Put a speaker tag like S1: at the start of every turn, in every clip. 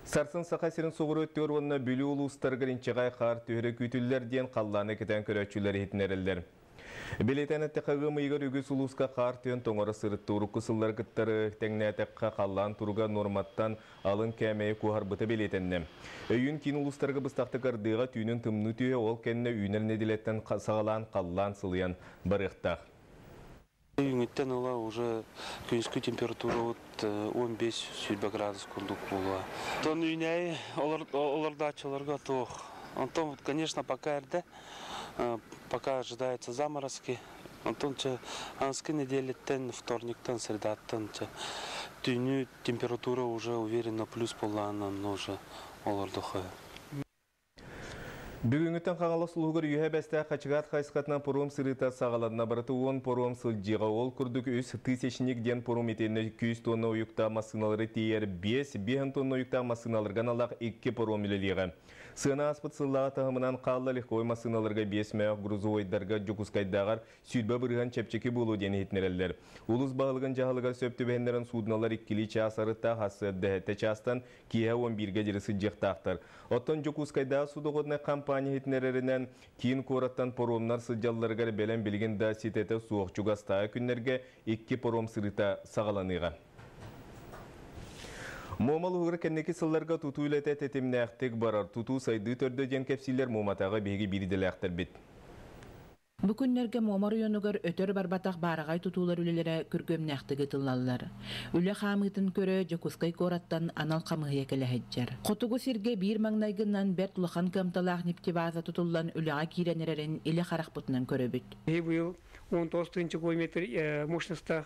S1: Сарсын Саха сирин соҕуруу өттүгэр уонна Бүлүү улуустарыгар инчэҕэй хаар түһэрэ күүтүллэр диэн халлааны кэтээн көрөөччүлэр иһитиннэрэллэр. Бэлиэтээн эттэххэ, ыам ыйыгар үгүс улууска хаар түһэн тоҥоро сырытта. Урукку сыллары кыттары тэҥнээтэххэ, халлаан туруга нуорматтан алын кээмэйи куоһарбыта бэлиэтэннэ. Өйүүн киин улуустарга быстахтык ардыаҕа, түүнүн тымныы түһэ, ол кэннэ үүнэр нэдиэлэттэн саҕалаан халлаан сылыйан барыахтаах.
S2: Үүҥүттэн ыла уже күнүскү температура вот 15-20 градус курдук буолуо. Онтон үүнээйи олордооччуларга туох. Онтон, конечно, пока эрдэ, пока ожидаются заморозки. Онтон чэ аныгыскы нэдиэлэттэн, вторниктан, средаттан чэ түүнү температура уже уверенно плюс буоллаҕына уже олордохо.
S1: Бүгүҥҥүттэн Хаҥалас улууһугар Үөһээ Бэстээх Хачыгаат хайысхатынан паром сырыыта саҕаланна. Барыта 10 паром сылдьыаҕа. Ол курдук үс тысячник диэн паром итиэннэ 200 тонна уйуктаах массыыналары тиэйэр 5, 5 тонна уйуктаах массыыналарга аналлаах 2 паром үлэлиэҕэ. Сыана ааспыт сыллааҕы таһымынан хаалла легковой массыыналарга 5 мөөх грузовойдарга Дьокуускайдааҕар 20% чэпчэки буолуо диэн иһитиннэрэллэр. Улуус баһылыгын дьаһалыгар сөп түбэһиннэрэн суудуналар иккилии чаас арыттаах сарсыарда сэттэ чаастан киэһэ 11-гэ диэри сылдьыахтаахтар. Оттон Дьокуускайдааҕы судоходнай компания иһитиннэрэринэн, киин куораттан паромнар сылдьалларыгар бэлэм билигин да ситэтэ суох чугастааҕы күннэргэ икки паром сырыыта саҕаланыаҕа. Муома улууһугар кэнники сылларга тутуу үлэтэ тэтимнээхтик барар. Тутуу сайдыы төрдө диэн кэпсииллэр Муоматааҕы биһиги биир идэлээхтэрбит.
S3: Бу күннэргэ Муома оройуонугар өтөр барбатах баараҕай тутуулар үлэлэрэ күргүөмнээхтик ыытыллаллар. Үлэ хаамыытын көрө Дьокуускай куораттан анал хамыыһыйа кэлэ сылдьар. Хотугу сиргэ биир маҥнайгынан бэрт улахан кыамталаах нефтебаза тутуллан үлэҕэ киирэн эрэрин илэ харахпытынан көрөбүт.
S4: Быйыл 19 тыһыынча кубометр мощностаах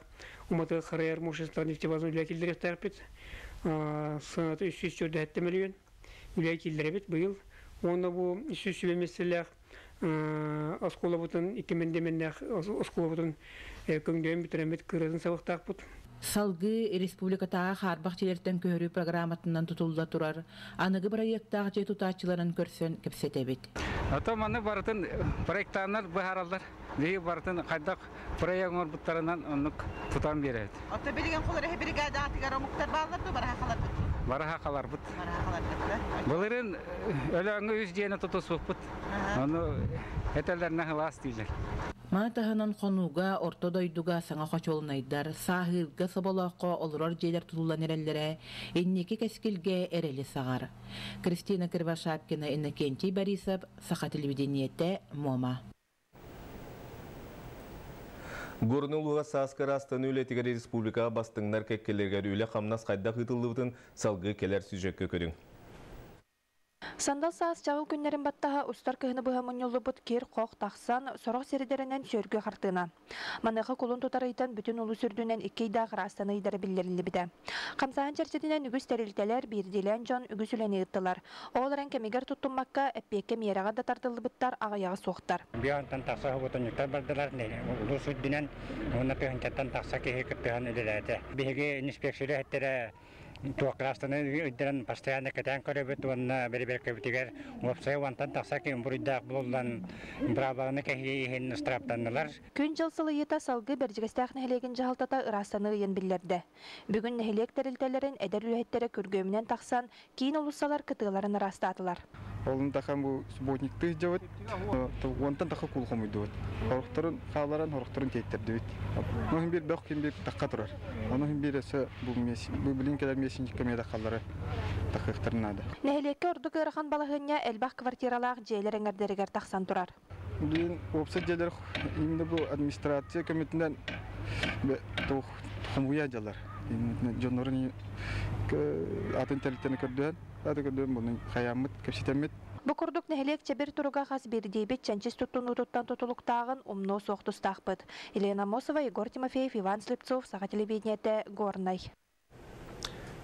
S4: уматыгы харайар мощностаах нефтебаза үлэ киллэриэхтээхпит. Сыаната 347 миллион үлэ киллэрэбит быйыл. Уонна бу 300 миэстэлээх оскуолабытын икки мэндиэмэннээх оскуолабытын көҥдөйөн бүтэрэммит кыыратын сабыктаахпыт.
S3: Салгыы республикатааҕы хаарбах дьиэлэртэн көһөрүү программатынан тутулла турар аныгы бырайыактаах дьиэ тутааччыларын көрсөн кэпсэтэбит.
S5: Ото маны барытын проектаннар быһаараллар. Биһиги барытын хайдах проект оҥорбуттарынан оннук тутан биэрэбит.
S6: Ото билигин холор эһи бригадатыгар омуктар бааллар ду бараха халарбыт?
S5: Бараха халарбыт.
S6: Бараха халарбыт.
S5: Былырын Өлөөҥҥө үс дьиэни тутуспуппут. Ону этэллэринэ сылаас дииллэр.
S3: Маны таһынан Хонууга, Орто дойдуга саҥа хочуолунайдар, Сааһыырга, Соболооххо олорор дьиэлэр тутуллан эрэллэрэ инники кэскилгэ эрэли саҕар. Кристина Кривошапкина, Иннокентий Борисов, Саха телевидениетэ, Муома.
S1: Горнай улууһа сааскы ыраастаныы үлэтигэр республикаҕа бастыҥнар кэккэлэригэр үлэ-хамнас хайдах ыытыллыбытын салгыы кэлэр сюжекка көрүҥ.
S7: Сандал саас чаҕыл күннэрин баттаһа устар кыһыны быһа мунньуллубут кир-хох тахсан, сорох сирдэринэн сүөргү хартыына. Маныаха кулун тутар ыйтан бүтүн улуус үрдүнэн икки ыйдаах ыраастаныы ыйдара биллэриллибитэ. Хамсааһын чэрчитинэн үгүс тэрилтэлэр, биирдиилээн дьон үгүс үлэни ыыттылар. Ол эрэн кэмигэр туттуммакка, эппиэккэ миэрэҕэ да тардыллыбыттар аҕыйаҕа суохтар.
S8: Биантан тахса хоботонньуктар бардылар, улуус үрдүнэн уонна тыһыынчаттан тахса киһи кыттыһан үлэлээтэ. Биһиги инспекция үлэһиттэрэ туох кыраастаны ыйдаран постоянно кэтээн көрөбүт уонна бэрэбиэркэбитигэр уопсайа уонтан тахса киһи буруйдаах булуллан быраабаланы кэһии иһин ыстырааптаннылар.
S7: Күн-дьыл сылыйыыта салгыы Бэрдьигэстээх нэһилиэгин дьаһалтата ыраастаныы ыйын биллэрдэ. Бүгүн нэһилиэк тэрилтэлэрин эдэр үлэһиттэрэ күргүөмүнэн тахсан, киин уулуссалар кытыыларын ыраастаатылар.
S9: Олун тахан бу субботниктыы сылдьабыт. Уонтан таха кул хомуйдубут. Хорохторун хааларан хорохторун тиэйтэрдибит. Ону биир бөх ким биир тахха турар. Ону биир өссө бу бу билин кэлэр мессенджикка миэдэ халлары тахыахтарын наада.
S7: Нэһилиэккэ ордук ыарахан балаһыанньа элбэх квартиралаах дьиэлэр эҥэрдэригэр тахсан турар.
S9: Билин уопсай дьиэлэр именно бу администрация көмөтүнэн хомуйа дьалар. Дьоннорун атын тэрилтэни көрдөһөн, аты көрдөһөн буну хаяммыт, кэпсэтэммит.
S7: Бу курдук нэһилиэк чэбир туруга хас биирдиибит чэнчис туттунуутуттан тутулуктааҕын умнуо суох тустаахпыт. Елена Аммосова, Егор Тимофеев, Иван Слепцов, Саха телевидениетэ, Горнай.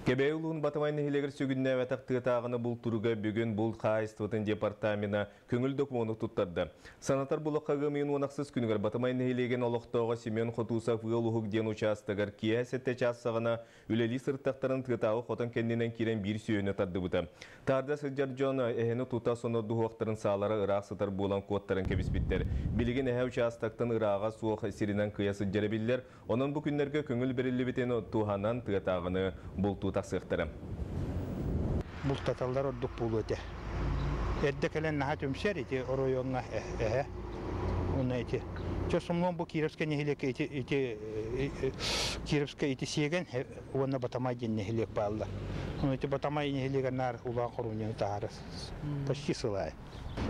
S1: Кэбээйи улууһун Батамай нэһилиэгэр сүгүннээбэтэх тыатааҕыны бултууруга бүгүн булт хаһаайыстыбатын департамена көҥүл докумуону туттарда. Санатар булахха ыам ыйын 16 күнүгэр Батамай нэһилиэгин олохтооҕо Семен Хотусов ыал уһук диэн учаастагар киэһэ сэттэ чаас саҕана үлэлии сырыттахтарын тыатааҕы хотон кэннинэн киирэн биир сүөһүнү тардыбыта. Таарда сылдьар дьон эһэни тута сонордуһуохтарын саалара ыраах сытар буолан куоттаран кэбиспиттэр. Билигин эһэ учаастактан ырааҕа суох сиринэн кыйа сылдьара биллэр. Онон бу күннэргэ көҥүл бэриллибитин туһанан тыатааҕыны бултуу тахсыахтара.
S10: Бултаталлар ордук буолуо этэ. Эрдэ кэлэн наһаа түмсэр ити оройуоҥҥа эһэ. Уонна ити чэ сомлуон бу Кировскай нэһилиэккэ ити ити Кировскай ити сиэгэн уонна Батамай диэн нэһилиэк бааллар. Ону ити Батамай нэһилиэгэр наар улахан хоруунньаны таһаарар почти сылай.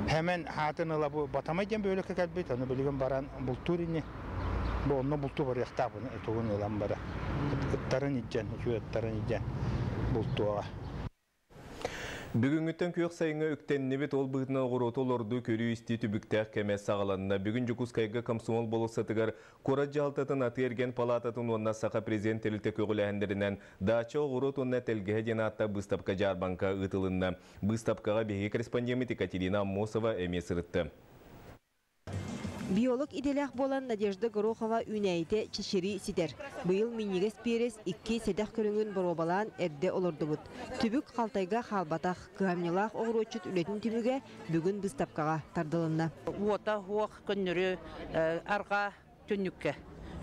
S10: Хэмэн хаатын ыла бу Батамай диэн бөһүөлэккэ кэлбит, ону билигин баран бултуур ини. Бу онно бултуу барыахтаах тугун ылан бара. Ыттарын илдьэн, үчүгэй ыттарын илдьэн бултуоҕа.
S1: Бүгүҥҥүттэн күөх сайыҥҥа үктэннибит, ол быһыытынан оҕуруоту олордуу көрүү-истии түбүктээх кэмэ саҕаланна. Бүгүн Дьокуускайга Комсомол болуоссатыгар куорат дьаһалтатын атыы-эргиэн палаататын уонна Саха президент тэрилтэ көҕүлээһиннэринэн Даача оҕуруот уонна тэлгэһэ диэн ааттаах быыстапка-дьаарбаҥка ыытылынна. Быыстапкаҕа биһиги корреспондеммыт Екатерина Аммосова эмиэ сырытта.
S11: Биолог идэлээх буолан Надежда Горохова үүнээйитэ чэчирии ситэр. Быйыл минньигэс перец икки сэдэх көрүҥүн боруобалаан эрдэ олордубут. Түбүк халтайга хаалбатах, кыһамньылаах оҕуруотчут үлэтин түмүгэ бүгүн быыстапкаҕа тардылынна.
S12: Уота суох көннөрү арҕаа түннүккэ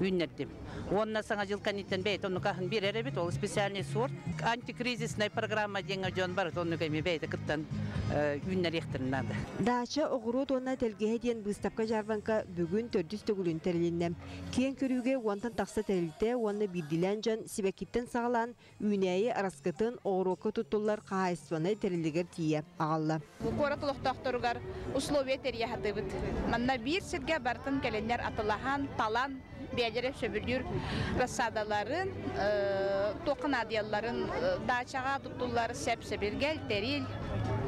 S12: үүннэрдим. Уонна Саҥа дьыл кэнниттэн бэйэтэ оннук аһын биэрэр эбит. Ол специальный сорт. Антикризисная программа диэҥҥэ дьон барыта оннук эмиэ бэйэтэ кыттан үүннэриэхтэрин наада.
S11: Даача, оҕуруот уонна тэлгэһэ диэн быыстапка-дьаарбаҥка бүгүн төрдүс төгүлүн тэрилиннэ. Киэҥ көрүүгэ уонтан тахса тэрилтэ уонна биирдиилээн дьон сибэккиттэн саҕалаан үүнээйи араскытын оҕуруокка туттуллар хаһаайыстыбаннай тэрилигэр тиийэ аҕалла.
S13: Куорат олохтоохторугар условия тэрийэ сатыыбыт. Манна биир сиргэ барытын кэлэннэр атылаһан, талан, бэйэлэрэ сөбүлүүр рассадаларын, туохха наадыйалларын даачаҕа туттуллар сэп-сэбиргэл, тэрил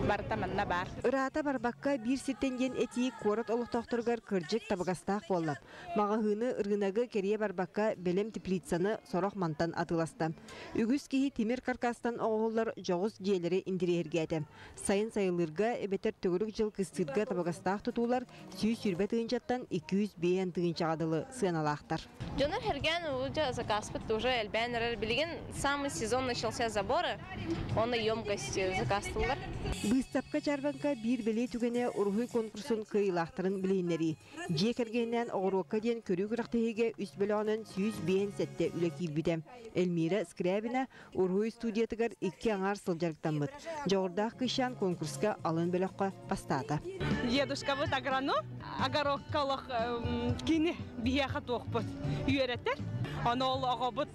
S13: барыта манна баар.
S11: Ыраата барбакка биир сиртэн диэн этии куорат олохтоохторугар кырдьык табыгастаах буолла. Маҕаһыыны, ырыынагы кэрийэ барбакка бэлэм теплицаны сорох мантан атыыласта. Үгүс киһи тимир каркастан оҥоһуллар дьоҕус дьиэлэри интэриэһиргээтэ. Сайын сайылыырга эбэтэр төгүрүк дьыл кыстыырга табыгастаах тутуулар 120 тыһыынчаттан 205 тыһыынчаҕа дылы сыаналаахтар.
S14: Дьонор хэргээн уже заказпыт уже элбээн эрэр. Билигин самый сезон начался заборы, онно емкость заказтыллар.
S11: Быыстапка-дьаарбаҥка биир бэлиэ түгэнэ уруһуй конкурсун кыайыылаахтарын билиһиннэрии. Дьиэ кэргэнинээн оҕуруокка диэн көрүү күрэхтэһиигэ үс бөлөҕүнэн 157 үлэ киирбитэ. Эльмира Скрябина уруһуй студиятыгар икки аҥаар сыл дьарыктаммыт. Дьоҕурдаах кыысчаан конкурска алын бөлөххө бастаата.
S15: Дедушкабыт агроном, огородка олох кини биһиэхэ туохпут үөрэтэр. Ону ол оҕобут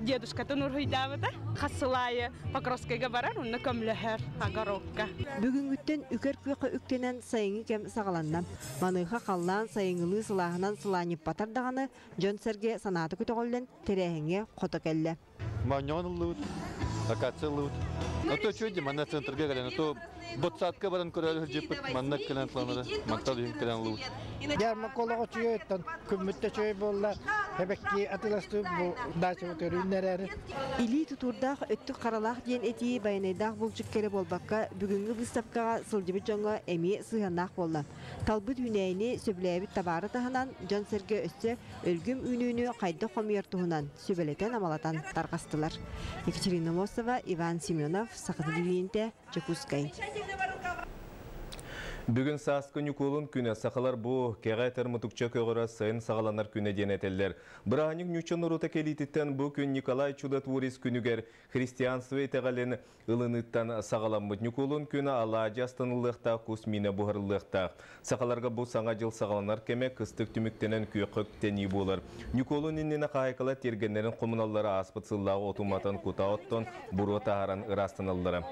S15: дедушкатын уруһуйдаабыта. Хас сыл аайы Покровскайга барар, онно көмлөһөр огородка.
S11: Бүгүҥҥүттэн үкэр күөххэ үктэнэн сайыҥҥы кэм саҕаланна. Маныаха халлаан сайыҥҥылыы сылааһынан сылаанньыппатар даҕаны, дьон-сэргэ санаата көтөҕүллэн тэрээһиҥҥэ хото кэллэ.
S16: Моонньоҕон ыллыбыт, акация ыллыбыт. А то что манна центрга кэлэн, а то ботсадка баран көрөөрү сылдьыппыт, манна кэлэн ыланары, мантан үһүн кэлэн ыллыбыт.
S17: Ярмарка үчүгэйттэн күммүт үчүгэй буолла. Эбэкки атыластыы бу дачабыт өрүүннэрээри.
S11: Илии тутуурдаах өттүк харалаах диэн этии байанайдаах булчут кэрэ буолбакка, бүгүҥҥү быыстапкаҕа сылдьыбыт дьоҥҥо эмиэ сыһыаннаах буолла. Талбыт үүнээйини, сөбүлээбит табаары таһынан, дьон-сэргэ өссө өлгөм үүнүүнү хайдах хомуйар туһунан сүбэлэтэн-амалатан тарҕастылар. Екатерина Мосова, Иван Семенов, Саха телевидениетэ, Дьокуускай.
S1: Бүгүн сааскы Ньукуолун күнэ сахалар бу кэҕэ этэр мутукча көҕөрө сайын саҕаланар күнэ диэн этэллэр. Бырааһынньык ньуучча норуота кэлиититтэн бу күн Николай Чудотворец күнүгэр христианство итэҕэлин ылыныыттан саҕаламмыт Ньукуолун күнэ алаадьы астаныллыахтаах кус миинэ буһарыллыахтаах. Сахаларга бу саҥа дьыл саҕаланар кэмэ кыстык түмүктэнэн күөххэ үктэнии буолар. Ньукуолун иннинэ хаһаайкалар тиэргэннэрин хомуналлара ааспыт сыллааҕы оту-матан кутаа оттон буруо таһааран ыраастаналлара.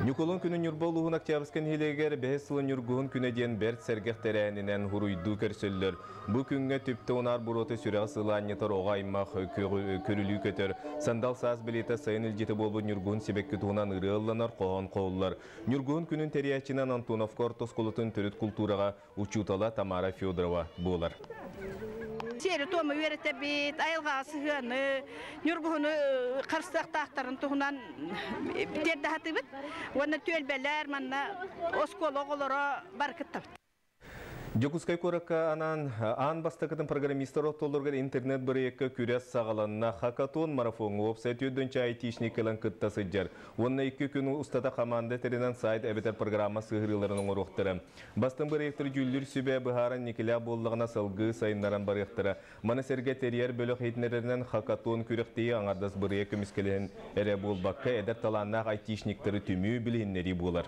S1: Ньукулун күнүн Ньурба улууһун Октябрьскай нэһилиэгэр бэһис сылын Ньургуһун күнэ диэн бэрт сэргэх тэрээһининэн уруйдуу көрсөллөр. Бу күҥҥэ түптэ унаар буруота сүрэҕи сылаанньытар оҕо аймах көрүлүү көтөр. Сандал саас билиэтэ сайын илдьитэ буолбут Ньургуһун сибэкки туһунан ырыа ылланар, хоһоон хоһуллар. Ньургуһун күнүн тэрийээччинэн Антоновка орто оскуолатын төрүт култуураҕа учуутала Тамара Федорова буолар.
S18: Сиэри-туому үөрэтэбит, айылҕаҕа сыһыаны, ньургуһуну харыстыахтаахтарын туһунан тиэрдэ сатыыбыт. Уонна түөлбэлэр манна оскуола оҕолоро бары кыттабыт.
S1: Дьокуускай куоракка анаан аан бастакытын программистар ортолоругар интернет бырайыакка күрэс саҕаланна. Хакатон марафоҥҥа уопсай 4 айтишник кэлэн кытта сылдьар. Уонна 2 күн устата хамаанда тэринэн сайт эбэтэр программа сыһыарыыларын оҥоруохтара. Бастыҥ бырайыактары дьүүллүүр сүбэ быһааран никилээх буоллаҕына салгыы сайыннаран барыахтара. Маны сэргэ тэрийэр бөлөх иһитиннэрэринэн хакатон күрэхтэһии аҥардас бырайыак көмүскэлэһин эрэ буолбакка, эдэр талааннаах айтишниктары түмүү, билиһиннэрии буолар.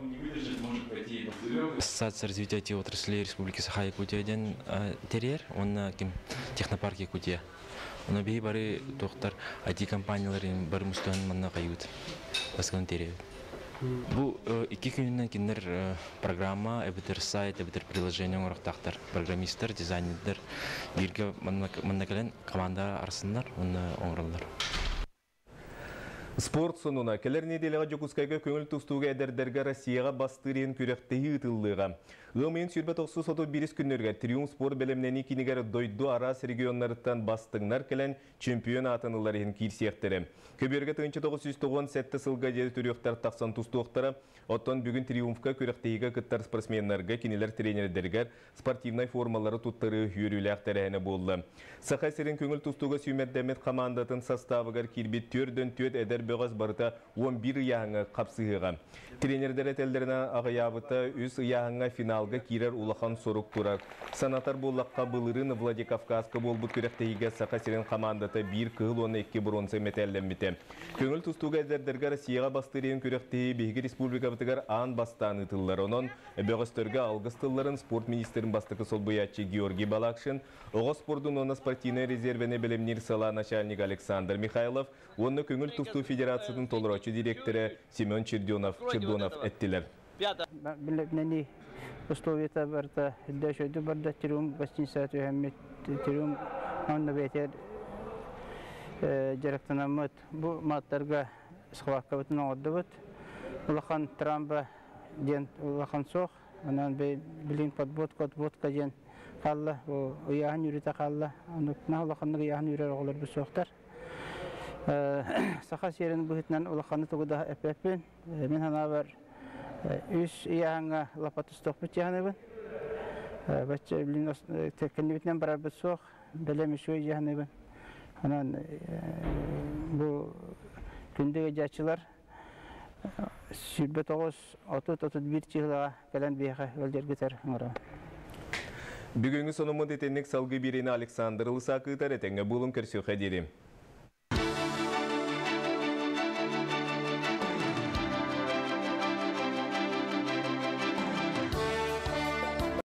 S19: Ассоциация развития IT-отраслей Республики Саха-Якутия диэн тэрийэр уонна ким Технопарк Якутия. Ону биһи бары туохтар IT-компанияларын бары мустан манна хайыбыт баскын тэрийэбит. Бу 2 күнүнэн кинилэр программа, эбэтэр сайт, эбэтэр приложение оҥоруохтаахтар. Программистар, дизайнердар бииргэ манна кэлэн команда арсыннар уонна оҥороллор.
S1: Спорт сонуна. Кэлэр нэдиэлэҕэ Дьокуускайга көҥүл тустууга эдэрдэргэ Россияҕа бастыыр иһин күрэхтэһии ыытыллыаҕа. Ыам ыйын 29-31 күннэригэр Триумф спорт бэлэмнэнии кинигэр дойду араас регионнарыттан бастыҥнар кэлэн чемпион аатын ылар иһин киирсиэхтэрэ. Көбүөргэ 1997 сылга диэри төрүөхтэр тахсан тустуохтара. Оттон бүгүн Триумфка күрэхтэһиигэ кыттар спортсменнарга, кинилэр тренердэригэр спортивнай формалары туттарыы үөрүүлээх тэрээһинэ буолла. Саха сирин көҥүл тустууга сүүмэрдэммит хамаандатын састаабыгар киирбит 4-4 эдэр бөҕөс барыта 11 ыйааһыҥҥа хапсыһыаҕа. Тренердэр этэллэринэн аҕыйаабыта үс ыйааһыҥҥа финалга киирэр улахан сорук турар. Санатар буоллахха, былырыын Владикавказка буолбут күрэхтэһиигэ Саха сирин хамаандата биир кыһыл уонна 2 бронза мэтээллэммитэ. Көҥүл тустууга эдэрдэргэ Россияҕа бастыыр иһин күрэхтэһии биһиги республикабытыгар аан бастаан ыытыллар. Онон бөҕөстөргө алгыс тылларын спорт министрин бастакы солбуйааччы Георгий Балакшин, оҕо спордун уонна спортивнай резервэни бэлэмниир салаа начальнига Александр Михайлов уонна көҥүл тустуу федерациятын толорооччу дириэктэрэ Семен Черденов, Чердонов эттилэр.
S20: Билэбинэни условията барыта дөшөйдү барда триум гостиница түһэммит триум онно бэйэтигэр дьарыктанаммыт бу маттарга схваткабытын оҥордубут улахан трамба диэн улахан суох онон билин подводка отводка диэн хаалла ыйааһын үрүтэ хаалла наһаа улаханнык ыйааһын үрэр оҕолорбут суохтар саха сиэрин быһыытынан улаханы тугу да эппэппин мин санаабар үс ыйааһыҥҥа лапа тустуохпут дьаһаныбын бачча билин кэннибитинэн барарбыт суох бэлэм үчүгэй дьаһаныбын онон бу күндү ыдьааччылар 29, 30, 31 чыһылаҕа кэлэн биһиэхэ ыалдьаргытар оҥоро.
S1: Бүгүҥҥү сонуммут итинник салгыы биэриини Александр Лысак ыытар этэҥҥэ буолун көрсүөххэ диэри.